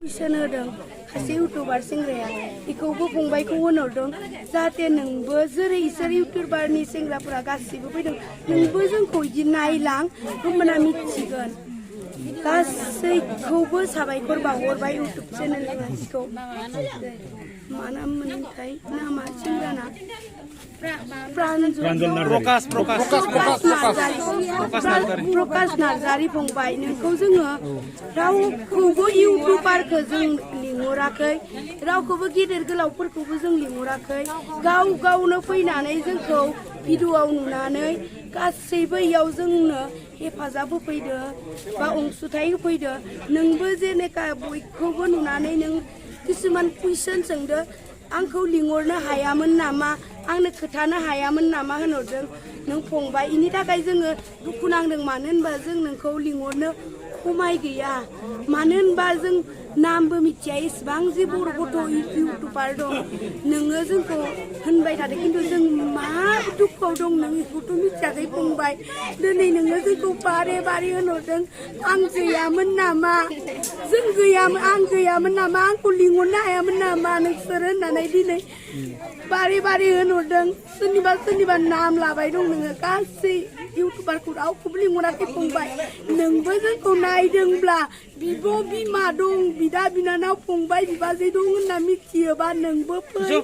कुइसन होदों सासे इउटुबार सेंग्राया बेखौबो फंबायखौ होनहरदों जाहाथे नोंबो जेरै इसोर इउटुबारनि सेंग्राफोरा गासिबो फैदों नोंबो जोंखौ बिदि नायलां होमबाना मिथिगोन गासैखौबो साबायखर बावहरबाय इउटुब चेनेलनि मानसिखौ मा नाम मोनथाय नामा सेंग्राना प्रकाश नार्जारी फंबाय नोंखौ जोङो रावखौबो इउटुबारखौ जों लिंहराखै रावखौबो गेदेर गोलावफोरखौबो जों लिंहराखै गाव गावनो फैनानै जोंखौ भिडिअआव नुनानै गासैबो इयाव जोंनो हेफाजाब होफैदो बा अनसुंथाइ होफैदो नोंबो जेनेका बयखौबो नुनानै नों किसुमान कुइसन सोंदो आंखौ लिंहरनो हायामोन नामा आंनो खोथानो हायामोन नामा होनहरदों नों फंबाय इनि थाखाय जोङो दुखु नांदों मानो होनबा जों नोंखौ लिंहरनो खमाय गैया मानो होनबा जों नामबो मिथिया इसेबां जे बर' गथ' इउटुबार दं नोङो जोंखौ होनबाय थादों खिन्थु जों मा दुखुआव दं नों बेखौथ' मिथियाखै फंबाय दिनै नोङो जोंखौ बारे बारे होनहरदों आं गैयामोन नामा जों गैयामोन आं गैयामोन नामा आंखौ लिंहरनो हायामोन नामा नोंसोर होननानै दिनै बारे बारे होनहरदों सोरनिबा नाम लाबाय दं नोङो गासै इउटुबारखौ रावखौबो लिंहराखै फंबाय नोंबो जोंखौ नायदोंब्ला बिब' बिमा दं बिदा बिनानाव फंबाय बिबाजै दं होनना मिथियोबा नोंबो फै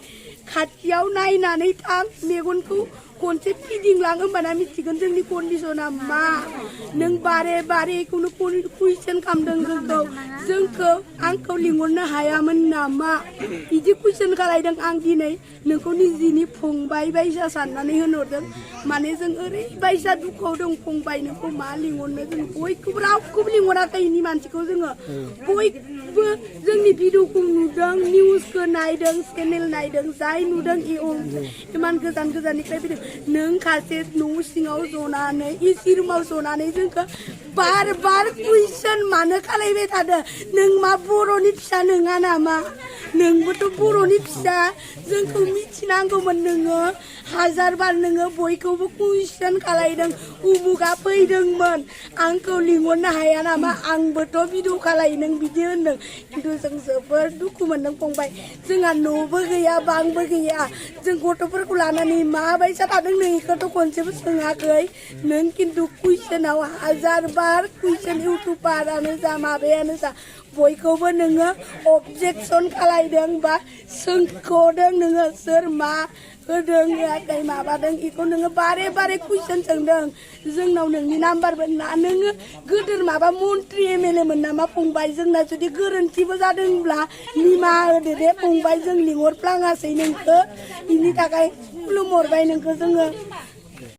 खाथियाव नायनानै थां मेगनखौ खनसे फिदिंलां होमबाना मिथिगोन जोंनि कन्डिसना मा नों बारे बारेखौनो कुइसन खालामदों जोंखौ आंखौ लिंहरनो हायामोन नामा बिदि कुइसन खालायदों आं दिनै नोंखौ निजिनि फंबाय बायसा साननानै होनहरदों माने जों ओरैबायसा दुखुआव दं फंबाय नोंखौ मा लिंहरनो जों बयखौबो रावखौबो लिंहराखै इनि मानसिखौ जोङो बयबो जोंनि भिडिअखौ नुदों निउसखौ नायदों चेनेल नायदों जाय नुदों इमान गोजान गोजाननिफ्राय फैदों नों खासे न' सिङाव जनानै एसि रुमाव जनानै जोंखौ बार बार कुइसन मानो खालायबाय थादों नों मा बर'नि फिसा नङा नामा नोंबोथ' बर'नि फिसा जोंखौ मिथिनांगौमोन नोङो हाजार बार नोङो बयखौबो कुइसन खालायदों उमुगा फैदोंमोन आंखौ लिंहरनो हाया नामा आंबोथ' भिडिअ खालायो नों बिदि होनदों खिन्थु जों जोबोर दुखु मोनदों फंबाय जोंहा न'बो गैया बांबो गैया जों गथ'फोरखौ लानानै माबायसा थादों नों बेखौथ' खनसेबो सोङाखै नों खिन्थु कुइसनाव हाजार बार कुइसन इउटुबारानो जा माबायानो जा बयखौबो नोङो अबजेक्सन खालायदों बा सोंख'दों नोङो सोर मा होदों होआखै माबादों बेखौ नोङो बारे बारे कुइसन सोंदों जोंनाव नोंनि नाम्बारबो ना नोङो गोदोर माबा मन्त्रि एमएलए मोन नामा फंबाय जोंना जुदि गोरोन्थिबो जादोंब्ला निमाहा होदो दे फंबाय जों लिंहरफ्लाङासै नोंखौ बेनि थाखाय खुलुमहरबाय नोंखौ जोङो